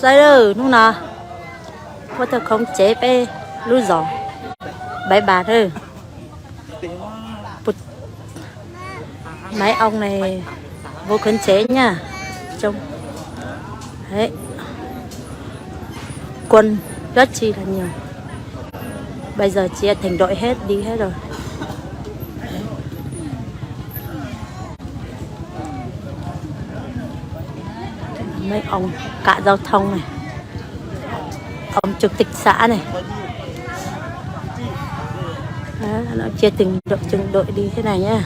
Xaib lawm hnub no, puab tug khoov tsev peb lub zos Baiv Npas lawm. Maiv oo ne, vuv khoov tsev nyaj, tsoom, kuam dab tsi los nyuag, bây giờ chia thành đội hết đi hết rồi. Maiv oo, cụm giao thông này, ông chủ tịch xã này. Đó, nó chia từng đội, từng đội đi thế này nhá.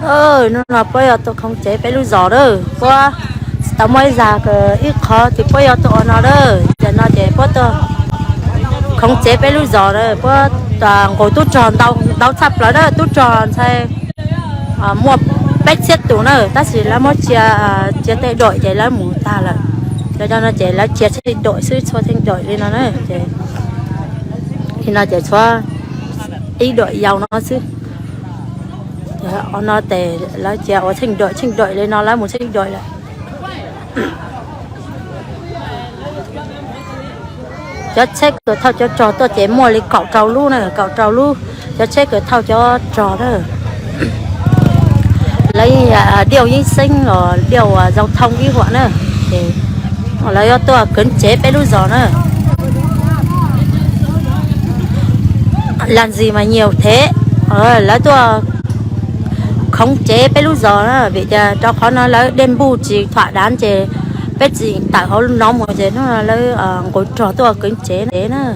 Hnub no puab yuav tuaj khoov tsev peb lub zos lawm, puab tsis tau muaj ib zag, ib qho ces puab yuav tuaj ua no lawm. Ces no ces puab tuaj khoov tsev peb lub zos lawm, puab nqus tub rog ntau tshaj plaws na, tub rog ntxhais muaj peb txhiab tus na, tab sis lawv muab chia, chia tej dawm ces lawv mus tag lawm. Cov no ces lawv chia tsheej dawm xwb, txhua tsheej dawm li no na, ces li no ces txhua ib dawm yau no xwb. No ces lawv cia ua tsheej dawm, tsheej dawm li no lawv mus tsheej dawm lawm. Cov tsheb kws thauj cov rog tuaj ces muaj li kaum rau lub na, kaum rau lub cov tsheb kws thauj cov rog na. Lawv yeej, diaj yeeb xeeb los diaj ua giao thông ib huam na, ces lawv yuav tuaj khoov tsev peb lub zos na. Làm gì mà nhiều thế, lawv tuaj khoov tsev peb lub zos na, vim tias rau qhov no lawv dej npuj tsis thom dav ces peb tsis tawm hauv no mus ces hnub no lawv nqus rog tuaj khoov tsev na.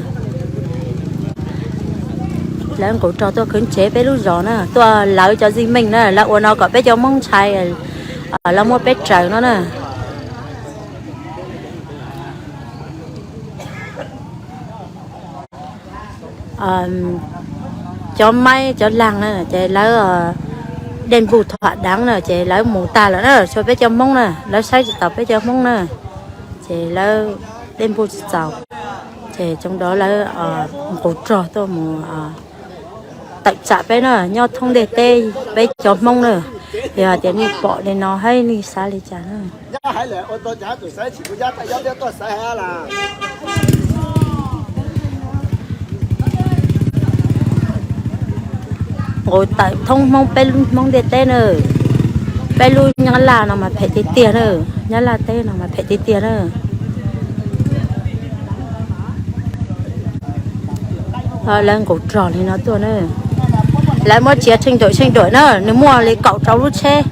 Lawv nqus rog tuaj khoov tsev peb lub zos na, tuaj lawv cov zis meej na, lawv ua no kom peb cov Hmoob ntshai, lawv muab peb raws no na. Cov maib cov laag na ces lawv dej npuj thom dav na ces lawv mus tag lawm na, tshuav peb cov Hmoob na, lawv saib tsis taus peb cov Hmoob na, ces lawv dej npuj tsis txaus, ces tsoom dov lawv nqus rog tuaj mus tawm tsam peb na, nyob thoob ntiaj teb peb cov Hmoob na. Yog hais tias nej pom li no hab nej xav li cas na? Nqus tawm thoob Hmoob peb lub Hmoob ntiaj teb na. Peb lub Nyab Laj no mas phem tiag tiag na, Nyab Laj teb no mas phem tiag tiag na. Lawv nqus rog li no tuaj na, lawv muab tsiav tsheej dawm tsheej dawm na, nws muaj li kaum rau lub tsheb,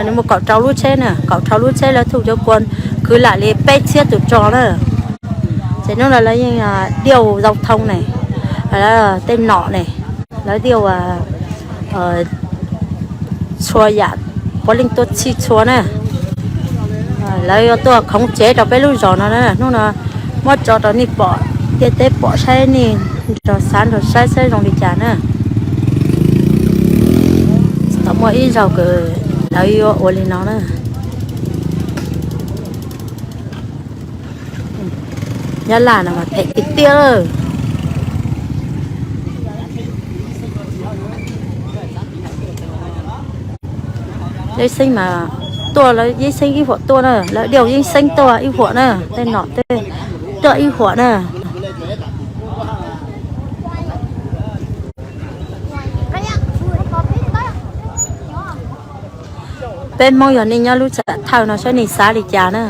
nws muaj kaum rau lub tsheb na, kaum rau lub tsheb lawv thauj cov kua khwv lam li peb txhiab tus rog na. Ces hnub no lawv yeej diaj giao thông ne, tej nom ne, lawv diaj txhua yam puav leej tuaj txhij txhua na. Lawv yuav tuaj khoov tsev rau peb lub zos no na, hnub no muab tso rau nej pom, ntiaj teb pom saib nej nrog xav nrog saib saib zoo li cas na. Tsis tau muaj ib zaug kws lawv yuav ua li no na. Nyab Laj no mas phem tiag tiag lawm. Yeeb xeeb mas tuaj, lawv yeeb xeeb ib huam tuaj na, lawv diaj yeeb xeeb tuaj ib huam na, tej nom tej tuaj ib huam na. Peb Hmoob yog nej nyob lub tsam thawj no saib nej xav li cas na.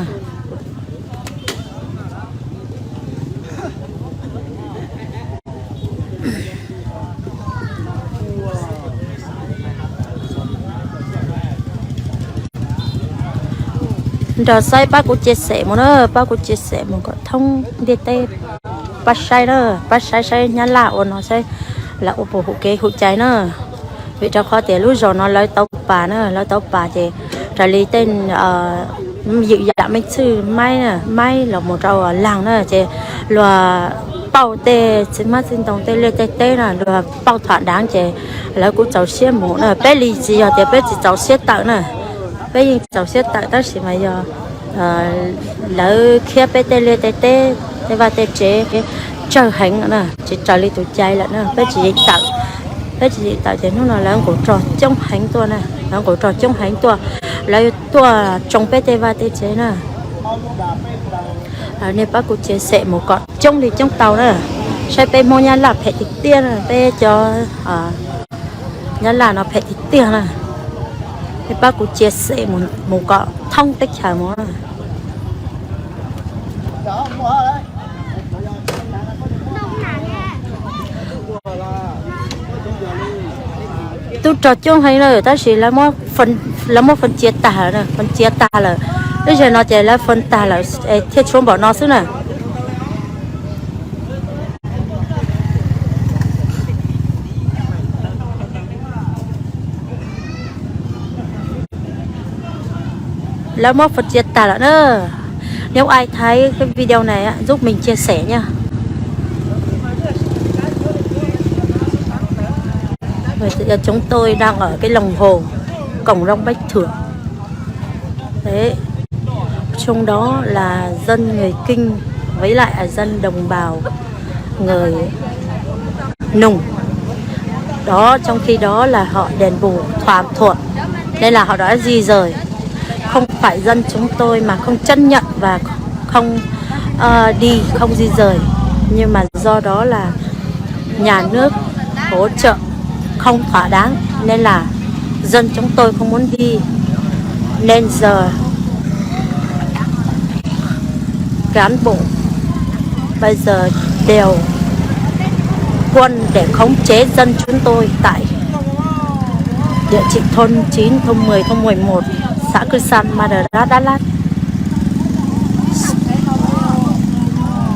Nrog saib pab kuv chia sẻ mus na, pab kuv chia sẻ mus kom thoob ntiaj teb pab saib na, pab saib saib Nyab Laj ua no saib lawv ua puas hum kev hum cai na. Vim rau qhov tias lub zos no lawv tau pas na, lawv tau pas ces raws li tej ywm yam me txhwj maib, maib los mus rau laag na ces luag pauj tej txiv hmab txiv ntoo tej liaj tej teb na, luag pauj tham dav ces lawv kuj txaus siab mus na. Peb li tsis yog tias peb tsis txaus siab tawm na, peb yeej txaus siab tawm tab sis mas yog lawv khiab peb tej liaj tej teb, tej vaj tej tsev, tsawg heev na, tsis raws li tus cai lawm na, peb tsis yeem tawm. Peb tsis yeem tawm ces hnub no lawv nqus rog coob heev tuaj na, lawv nqus rog coob heev tuaj, lawv tuaj tsoo peb tej vaj tej tsev na. Nej pab kuv tsia xem mus kom coob li coob tau na, saib peb Hmoob Nyab Laj phem tiag tiag na, peb cov Nyab Laj no phem tiag tiag na. Nej pab kuv tsia xem mus kom thoob teb chaws mus. Tub rog coob heev na, tab sis lawv muab fee tsia tag lawm, fee tsia tag lawm. Ib zaug no ces lawv fee tag lawm thiaj tshuav npaum no xwb na. Lawv muab fee tsia tag lawm na. Nếu ai thấy cái video này á, giúp mình chia sẻ nha. Chúng tôi đang ở cái lòng hồ Cộng Long Bách Thượng. Đấy. Trong đó là dân người Kinh với lại là dân đồng bào người Nùng. Đó, trong khi đó là họ đền bù thỏa thuận, nên là họ đã di dời. Không phải dân chúng tôi mà không chấp nhận và không, ờ, đi, không di dời, nhưng mà do đó là nhà nước hỗ trợ không thỏa đáng nên là dân chúng tôi không muốn đi. Nên giờ cán bộ bây giờ đều quân để khống chế dân chúng tôi tại địa chỉ thôn chín, thôn mười, thôn mười một, xã Cư San, Madras, Đắk Lắk.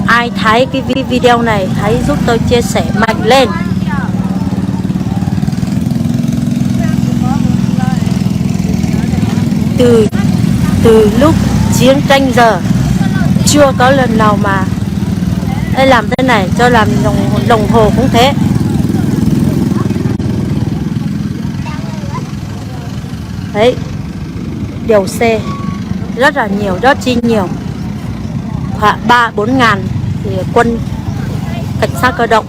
Ai thấy cái vi-, video này hãy giúp tôi chia sẻ mạnh lên. Từ, từ lúc chiến tranh giờ chưa có lần nào mà, ê, làm thế này, cho làm đồng, đồng hồ cũng thế. Đấy, điều xe rất là nhiều, rất chi nhiều. Khoảng ba bốn ngàn thì quân cảnh sát cơ động.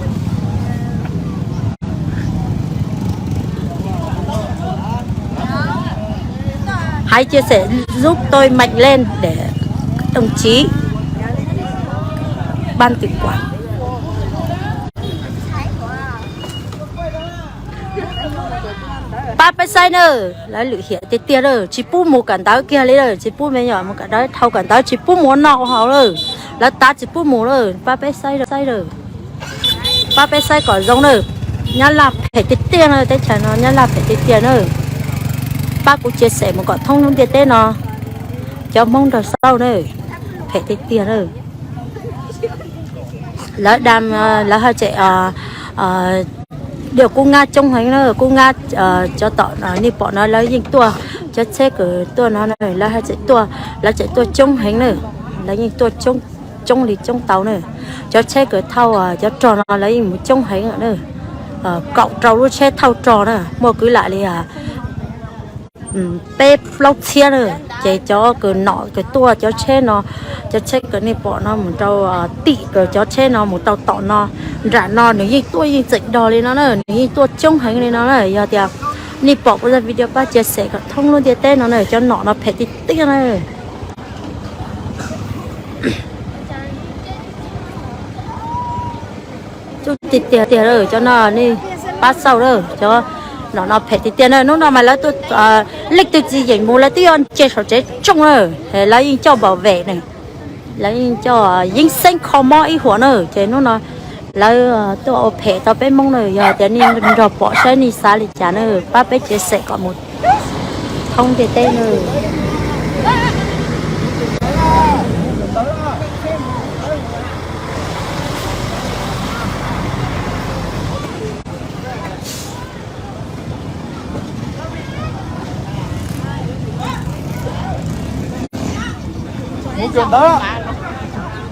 Hãy chia sẻ giúp tôi mạnh lên để đồng chí ban tự quản. Pab peb saib na, lawv lwm hiam tiag tiag lawm, tsis pub mus kawm ntawv kiag li lawm, tsis pub me nyuam mus kawm ntawv, dhau kawm ntawv tsis pub mus ua noj ua haus lawm, lawv tav tsis pub mus lawm, pab peb saib, saib lawm. Pab peb saib kom zoo na. Nyab Laj phem tiag tiag na, teb chaws no Nyab Laj phem tiag tiag na. Pab kuv chia sẻ mus kom thoob lub ntiaj teb no, cov Hmoob nrog xauj na, phem tiag tiag na. Lawv dam, lawv haj tseem, điều kub ngab coob heev na, kub ngab, cov tom nej pom no lawv yeej tuaj, cov tsheb kws tuaj no lawv haj tseem tuaj, lawv tseem tuaj coob heev na, lawv yeej tuaj coob li coob tau na. Cov tsheb kws thauj cov rog no lawv yeej mus coob heev na, kaum rau lub tsheb thauj rog na, muaj kwv lam li peb plaub txhiab na. Ces cov kws nom kws tuaj cov tsheb no, cov tsheb kws nej pom no mus rau tim kws cov tsheb no mus rau tom no, nram no nws yeej tuaj yeej tseem dog li no na, nws yeej tuaj coob heev li no na. Yog tias nej pom kuv zaj video pab chia sẻ kom thoob lub ntiaj teb no na, cov nom no phem tiag tiag na. Coob tiag tiag tiag lawm, cov no nej pab xauj lawm, cov nom no phem tiag tiag na. Hnub no mas lawv tuaj, leej twg tsis yeem mus lawv twb yuav ntsia saum tsev tsoo na, lawv yeej coj npam vem na, lawv yeej coj yeeb xeeb kho mob ib huam na. Ces hnub no lawv tuaj ua phem tau peb Hmoob na, yog tias nej nrog pom saib nej xav li cas na, pab peb chia sẻ kom mus thoob ntiaj teb na.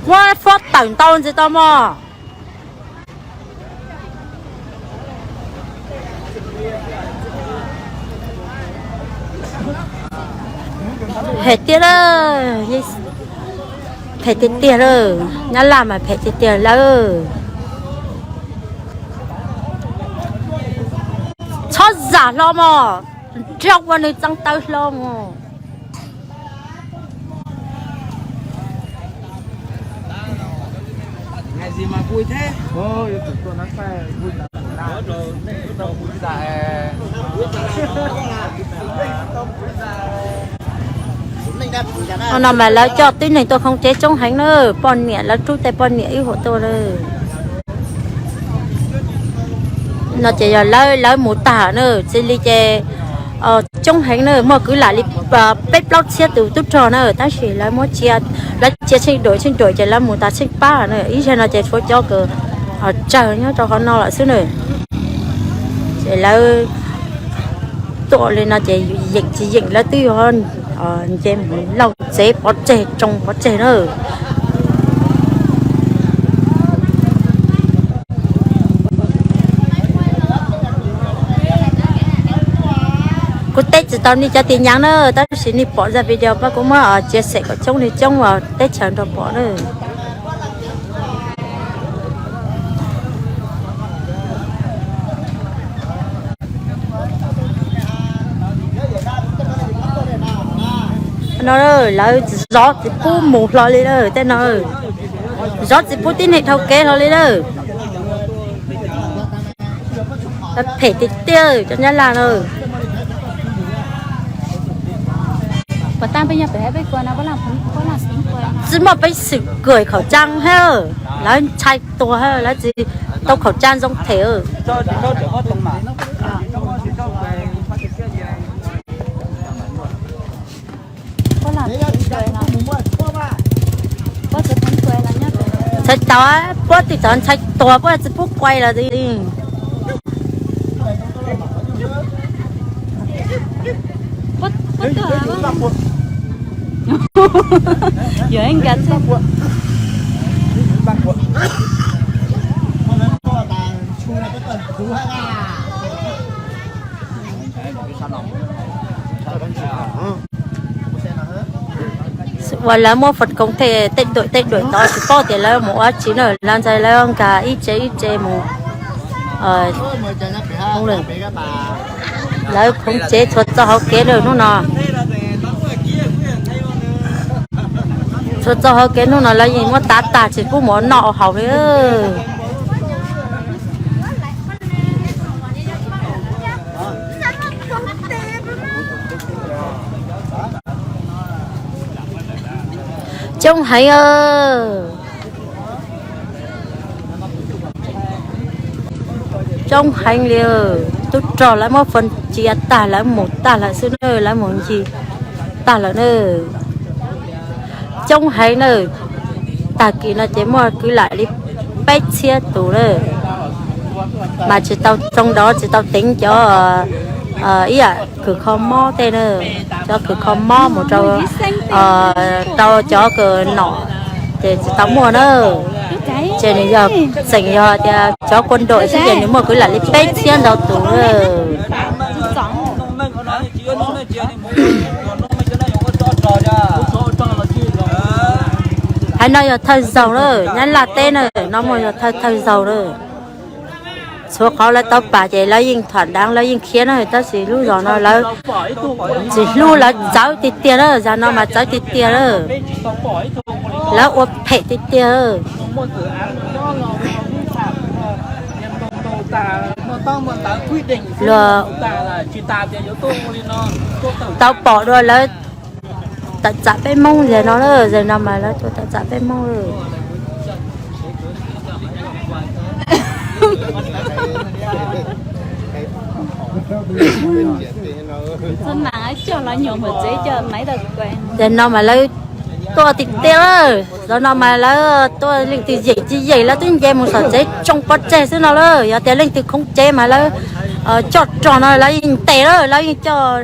Muab fob tawm ntau ntxiv tau mog. Phem tiag lawm, phem tiag tiag lawm, Nyab Laj mas phem tiag tiag lawm. zam hlo mog, nrog ua nws txeev taw hlo mog. Qhov no mas lawv coj tib neeg tuaj khoob tsev coob heev na, poj niam lawv rub tej poj niam ib huam tuaj na. No ces yog lawv, lawv mus tag na, txij li ces coob heev na, muaj kwv lam li peb plaub txhiab tus tub rog na, tab sis lawv muab cia, lawv cia tsheej duam tsheej duam ces lawv mus tas tsheej pab na, ib zaug no ces tshuav cov kws tsawg nyob rau qhov no lawm xwb na. Ces lawv tuaj li no ces yeem tsis yeem lawv twb yuav nce mus lauj tsev pov tseg tsoo pov tseg na. Kuv teb tsis tau nej cov tin nyab na, tab sis nej pom zaj video pab kuv muab chia sẻ kom coob li coob teb chaws nrog pom na. No lawv zov tsis pub mus hlo li na tej no, zov tsis pub tib neeg dhau kev hlo li na. Phem tiag tiag cov nyab laj na. Tsis muaj peev xwm kawm khẩu trang thiab, lawv ntshai tuag, lawv tsis tau khẩu trang zoo them. Ntshai tau, puab twb txawm ntshai tuag puab tsis pub quay los. Uas lawv muab foom koom tej duam tej duam tod tsis paub tias lawv mus ua tsi na, lawv ntshai lawv nkag ib tse ib tse mus. Lawv khoob tsev txhua txoj hauv kev na hnub no. Txhua txoj hauv kev hnub no lawv yeej muab tav tag tsis pub mus ua noj ua haus li. Coob heev, coob heev li. Tub rog lawv muab foom cia tag lawv mus tag lawm xwb na, lawv mus ncig tag lawm na. Coob heev na. Tag kis no ces muaj kwv lam li peb txhiab tus na, mas tsis tau tsoo dov tsis tau teev cov ib yam kws kho mob tej na, cov kws kho mob mus rau, rau cov kws nom ces tsis tau muaj na. Ces nws yog tseem yog tias cov kua nraum xwb ces nws muaj kwv lam li peb txhiab ntau tus na. Haiv no yog thawj zaug na, Nyab Laj teb na, no muaj yog thawj thawj zaug na. Txhua qhov lawv tau pam ces lawv yeej tham daav lawv yeej khiav na, tab sis lub zos no lawv tsis hlub lawv txawv tiag tiag na, zag no mas txawv tiag tiag na. Lawv ua phem tiag tiag. Luag tau pom dua lawv tawm tsam peb Hmoob zag no, zag no mas lawv tuaj tawm tsam peb Hmoob. Zag no mas lawv tuaj tiag tiag lawm, zag no mas lawv tuaj leej twg yeem tsis yeem lawv twb nce mus saum tsev tsoo pov tseg xwb no lawm. Yog tias leej twg khoob tsev mas lawv coj rog no lawv yeej ntes lawm, lawv yeej coj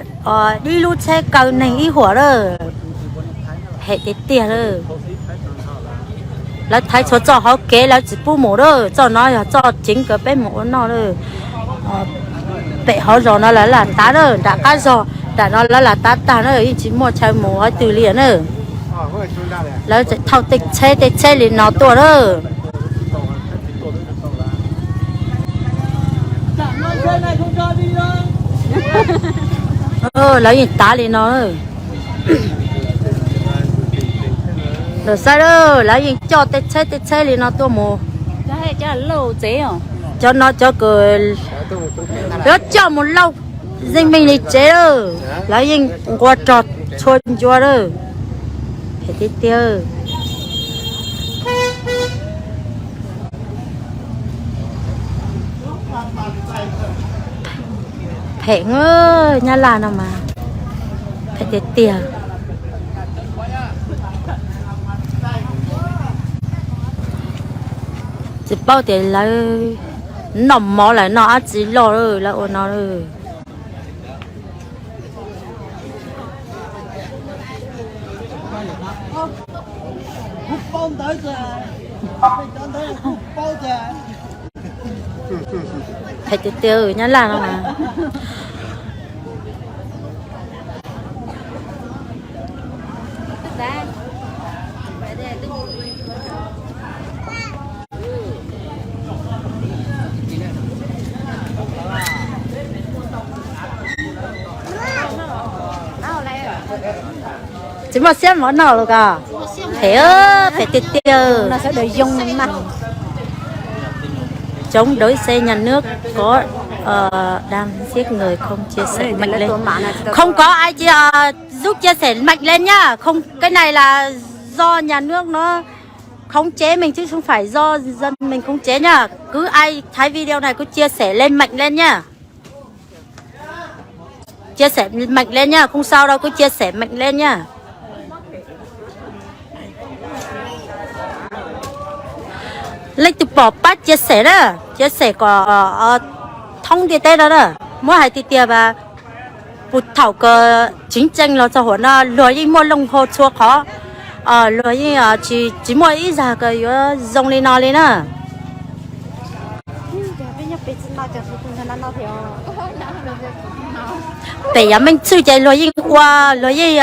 dib lub tsheb kaw neeg ib huam lawm. Phem tiag tiag lawm. Lawv thaiv txhua txoj hauv kev lawv tsis pub mus lawm, txoj no yog txoj ceev kawg peb mus ua noj lawm. Pem hauv zos no lawv lam tav lawm, nram qab zos nram no lawv lam tav tag na, yeej tsis muaj chaw mus qhov twg li na. Lawv tseem thauj tej tsheb tej tsheb li no tuaj lawm. Lawv yeej tav li no. Ntawm saib lawm, lawv yeej coj tej tsheb tej tsheb li no tuaj mus. Cov no cov kws yuav coj mus lauj zeej meej li tsev lawm, lawv yeej nqua rog txhua ncua lawm. Phem tiag tiag. Phem, Nyab Laj no mas phem tiag tiag. Tsis paub tias lawv noj mov lawm noj dab tsi loj lawm, lawv ua no lawm. Phem tiag tiag, Nyab Laj no mas. Tsis muaj siab mov noj los koj. Phem, phem tiag tiag. Chống đối xe nhà nước có, ờ, đang giết người không chia sẻ mạnh lên. Không có ai chia, ờ, giúp chia sẻ mạnh lên nhá. Không, cái này là do nhà nước nó khống chế mình chứ không phải do dân mình khống chế nhá. Cứ ai thấy video này cứ chia sẻ lên mạnh lên nhá. Chia sẻ mạnh lên nha, không sao đâu, cứ chia sẻ mạnh lên nha. Leej twg pom pab chia sẻ na, chia sẻ kom, ờ, ờ, thông điệp teb no na. Muab hais tiag tiag mas, puag thaum kws chính trị los txog huam no luag yeej muaj looj hau txhua qhov, luag yeej tsis, tsis muaj ib zag kws yuav zoo li no li na. Pem Yam Meej Txwj ces luag yeej ua, luag yeej,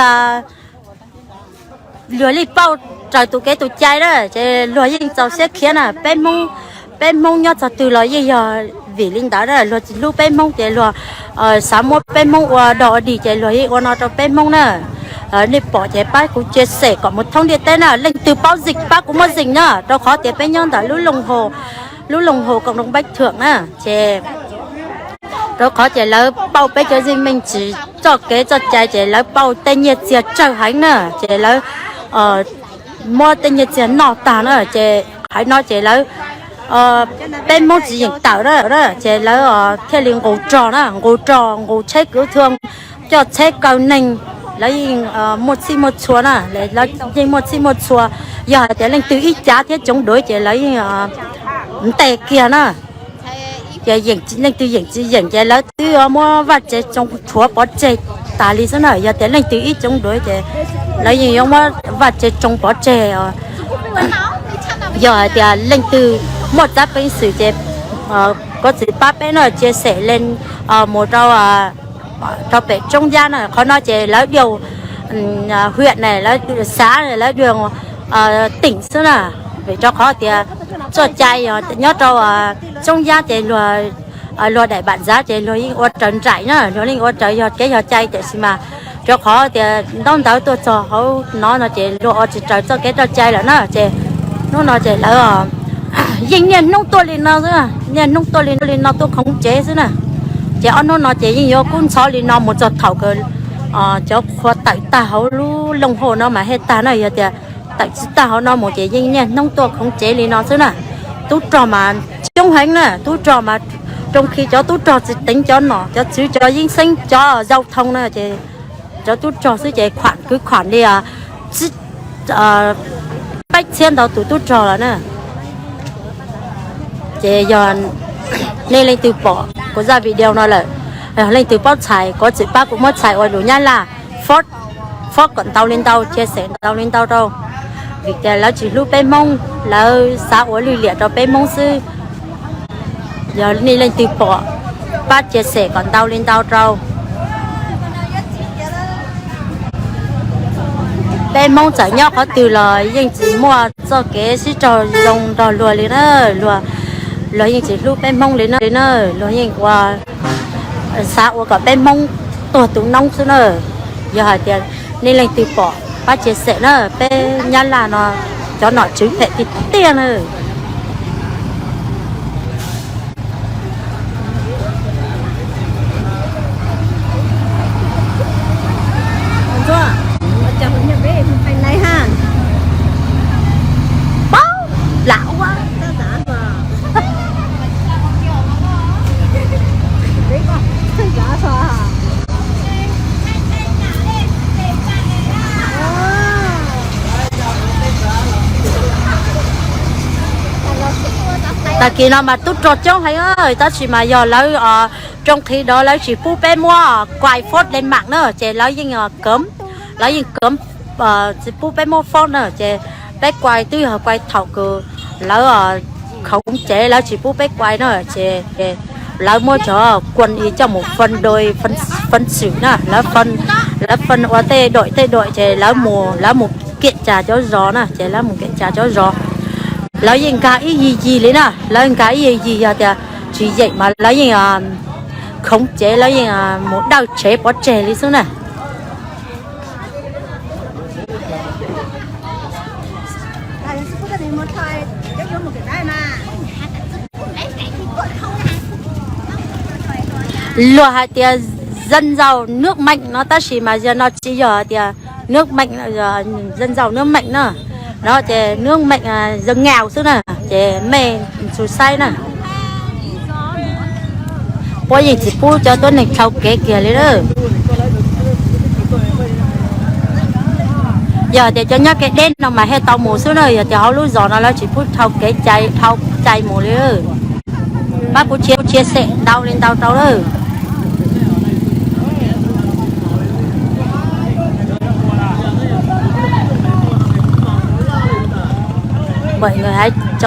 luag li pauj raws tus kev tus cai na, ces luag yeej txaus siab khiav na. Peb Hmoob, peb Hmoob nyob txog twg los yeej yog vim li ntawd na, luag tsis hlub peb Hmoob ces luag xav muab peb Hmoob ua dog ua dig ces luag yeej ua no rau peb Hmoob na. Nej pom ces pab kuv chia sẻ kom mus thoob ntiaj teb na, leej twg paub zim pab kuv muab zim na, rau qhov tias peb nyob ntawm lub looj hau, lub looj hau cộng đồng Bách Thượng na, ces rau qhov ces lawv pauj peb cov zeej meej tsis txoj kev txoj cai ces lawv pauj tej nyiaj txiag tsawg heev na, ces lawv muab tej nyiaj txiag noj tag na, ces haiv no ces lawv, peb Hmoob tsis yeem tawm na, ces lawv thiaj li nqus rog na, nqus rog nqus tsheb kwv thwj, coj tsheb kaw neeg, lawv yeej muaj txhij muaj txhua na, lawv yeej muaj txhij muaj txhua. Yog hais tias leej twg ib cav thiab chống đối ces lawv yeej ntes kiag na. Ces leej twg yeem tsis yeem ces lawv twb muab vaj tsev tsoo rhuav pov tseg tas li xwb na. Yog tias leej twg ib chống đối ces lawv yeej yuav muab vaj tsev tsoo pov tseg. Yog hais tias leej twg muaj txaj peev xwm ces koj txiv pab peb no chia sẻ lên mus rau, rau pem Tsoob Yab na, qhov no ces lawv điều huyện này, lawv xã này, lawv điều tỉnh xwb na. Vim rau qhov tias txoj cai nyob rau Tsoob Yab ces luag, luag đẩy bản giá ces luag yeej ua raws nraim na, luag yeej ua raws yog kev yog cai, tiam sis mas rau qhov tias ntaub ntawv tuaj txog hauv no no ces luag ua tsis raws txoj kev txoj cai lawm na. Ces hnub no ces lawv yeej niaj hnub tuaj li no xwb, niaj hnub tuaj li no, li no tuaj khống chế xwb na. Ces ob hnub no ces yeej yuav kub ntxhov li no mus txog thaum kawg cov qhua tawm tag hauv lub looj hau no mas thiaj tag na. Yog tias tawm tsis tag hauv no mus ces yeej niaj hnub tuaj khống chế li no xwb na. Tub rog mas coob heev na, tub rog mas, trong khi cov tub rog tsis teev cov nom cov tswv cov yeeb xeeb cov giao thông na, ces cov tub rog xwb ces khuam kwv khuam li peb txhiab ntau tus tub rog lawm na. Ces yog nej leej twg pom kuv zaj video no lawm, leej twg paub txhais, kov txwm pab kuv muab txhais ua lus Nyab Laj, fob kom ntau li ntau, chia sẻ ntau li ntau rau. Vim tias lawv tsis hlub peb Hmoob, lawv xav ua lwj liam rau peb Hmoob xwb. Yog nej leej twg pom, pab chia sẻ kom ntau li ntau rau. Peb Hmoob txawm nyob qhov twg los yeej tsis muaj txoj kev sib raug zoo nrog luag li na, luag, luag yeej tsis hlub peb Hmoob li na, luag yeej ua, xav ua kom peb Hmoob tuag tu noob xwb na. Yog hais tias nej leej twg pom pab tsia xem na, peb Nyab Laj no cov nom tswv phem tiag tiag na. Paub lam ua. Tag kis no mas tub rog coob heev, tab sis mas yog lawv rooj qhib dov lawv tsis pub peb muab quay phone Denmark na, ces lawv yeej cấm, lawv yeej cấm, tsis pub peb muab phone na, ces peb quay twb yog quay thaum kws lawv khống chế lawv tsis pub peb quay na, ces lawv muab cov quân y coj mus phân đôi, phân xưởng na, lawv phân, lawv phân ua tej đội tej đội ces lawv mus, lawv mus kiểm tra cov zos na, ces lawv mus kiểm tra cov zos. Lawv yeej nkag ib yig yig li na, lawv nkag ib yig yig, yog tias tsis yeem mas lawv yeej khống chế, lawv yeej mus dawj tsev pov tseg li xwb na. Luag hais tias dân giàu nước mạnh no, tab sis mas yog no tsis yog hais tias nước mạnh, dân giàu nước mạnh na, no ces nước mạnh, dân nghèo xwb na, ces mej xu saib na. Puab yeej tsis pub cov tuab neeg dhau kev kiag li lawm. Yog tias cov nyob kev deb no mas thiaj tau mus xwb na, yog tias hauv lub zos no lawv tsis pub dhau kev cai, dhau cai mus li. Pab kuv chia, chia sẻ ntau li ntau rau lawm. Mọi người hãy chọn